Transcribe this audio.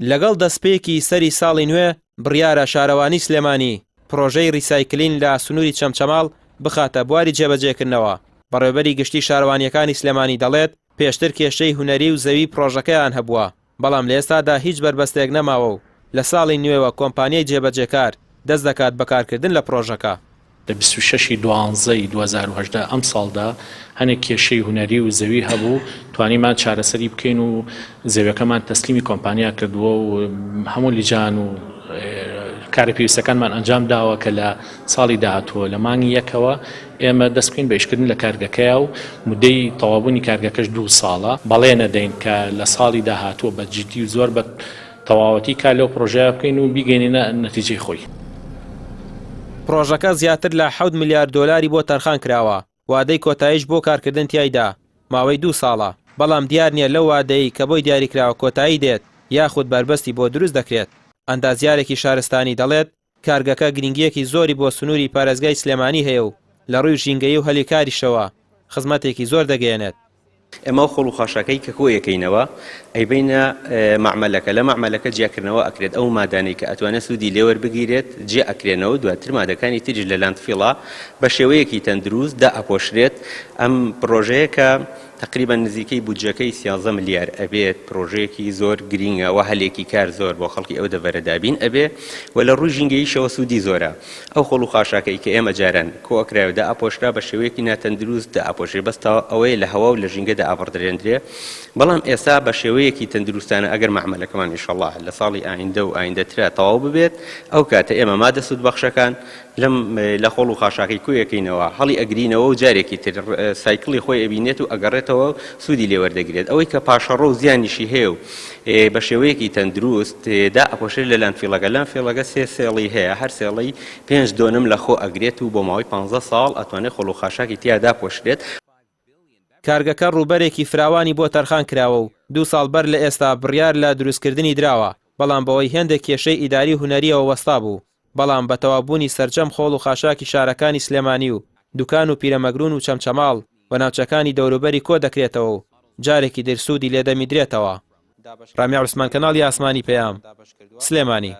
لەگەڵ دەستپێکی سەری ساڵی نوێ، بڕیارە شارەوانی سلێمانی پڕۆژەی ریسایکلین لە سنووری چەمچەماڵ بخاتە بواری جێبەجێکردنەوە، بەڕێوەبەری گشتی شارەوانییەکانی سلێمانی دەڵێت، پێشتر کێشەی هونەری و زەوی پڕۆژەکەیان هەبووە، بەڵام لە ئێستادا هیچ بەربەستێک نەماوە و لە ساڵی نوێوە کۆمپانیای جێبەجێکار دەست دەکات بە کارکردن لە پڕۆژەکە. لە 26 ی دوانزە ی 2018 ئەمساڵدا هەنێک کێشەی هونەری و زەوی هەبوو توانیمان چارەسەری بکەین و زەویەکەمان تەسلیمی کۆمپانیا کردووە و هەموو لیجان و کارە پێویستەکانمان ئەنجام داوە کە لە ساڵی داهاتووە لە مانگی یەکەوە ئێمە دەست بکەین بە ئیشکردن لە کارگەکەیا و مودەی تەواوبوونی کارگەکەش دوو ساڵە. بەڵێن ئەدەین کە لە ساڵی داهاتووە بە جدی و زۆر بە تەواوەتی کار لەو پڕۆژەیە بکەین و بیگەینینە نەتیجەی خۆی. پڕۆژەکە زیاتر لە حەوت ملیار دۆلاری بۆ تەرخان کراوە، وادەی کۆتاییش بۆ کارکردن تیایدا ماوەی دوو ساڵە، بەڵام دیار نییە لەو وادەیەی کە بۆی دیاریکراوە کۆتایی دێت یاخود بەربەستی بۆ دروست دەکرێت. ئەندازیارێکی شارستانی دەڵێت، کارگەکە گرنگییەکی زۆری بۆ سنووری پارێزگای سلێمانی هەیە و لە ڕووی ژینگەیی و هەلی کاریشەوە خزمەتێکی زۆر دەگەیەنێت. ئێمە ئەو خۆڵ و خاشاکەی کە کۆیەکەینەوە ئەیبەینە مەعمەلەکە، لە مەعمەلەکە جیاکردنەوە ئەکرێت، ئەو مادانەی کە ئەتوانێت سوودی لێوەربگیرێت جیا ئەکرێنەوە، دواتر مادەکانی تریش لە landfill ا بە شێوەیەکی تەندروست دائەپۆشرێت. ئەم پڕۆژەیە کە تەقریبەن نزیکەی بودجەکەی سیانزە ملیار ئەبێت، پرۆژەیەکی زۆر گرینگە و هەلێکی کار زۆر بۆ خەڵکی ئەو دەڤەرە دابین ئەبێ و لە ڕووی ژینگەییشەوە سوودی زۆرە. ئەو خۆڵ و خاشاکەی کە ئێمە جاران کۆ ئەکرای و دائەپۆشرا بە شێوەیەکی ناتەندروست دائەپۆشرێ بەس تا ئەوەیە لە هەوا و لە ژینگە دائەبڕدرێندرێ بەڵام ئێستا بە شێوەیەکی تەندروستانە ئەگەر مەعمەلەکەمان ئیشەڵا لە ساڵی ئایندە و ئایندەترا تەواو ببێت ئەو کاتە ئێمە مادە سوودبەخشەکان لەم لە خۆڵ و خاشاکەی کۆیەکەینەوە هەڵی ئەگرینەوە و جارێکی تر cycle ی خۆی ئەبینێت و ئەگەڕێتەوە و سوودی لێ وەردەگرێت ئەوەی کە پاشەڕۆ و زیانیشی هەیە و بە شێوەیەکی تەندروست دا ئەپۆشرێت لە landfill ەکە landfill ەکە سێ cell ی هەیە هەر cell ەی پێنج دۆنم لە خۆ ئەگرێت و بۆ ماوەی 15 ساڵ ئەتوانێت خۆڵ و خاشاکی تیا داپۆشرێت. کارگەکە ڕووبەرێکی فراوانی بۆ تەرخان کراوە و دوو ساڵ بەر لە ئێستا بڕیار لە دروستکردنی دراوە، بەڵام بەهۆی هێندێک کێشەی ئیداری و هونەرییەوە وەستابوو. بەڵام بە تەواوبوونی سەرجەم خۆڵ و خاشاکی شارەکانی سلێمانی و دوکان و پیرەمەگرون و چەمچەماڵ و ناوچەکانی دەوروبەری کۆ دەکرێتەوە و جارێکی تر سوودی لێ دەمیدرێتەوە. ڕامی عوسمان کەناڵی ئاسمانی پەیام، سلێمانی.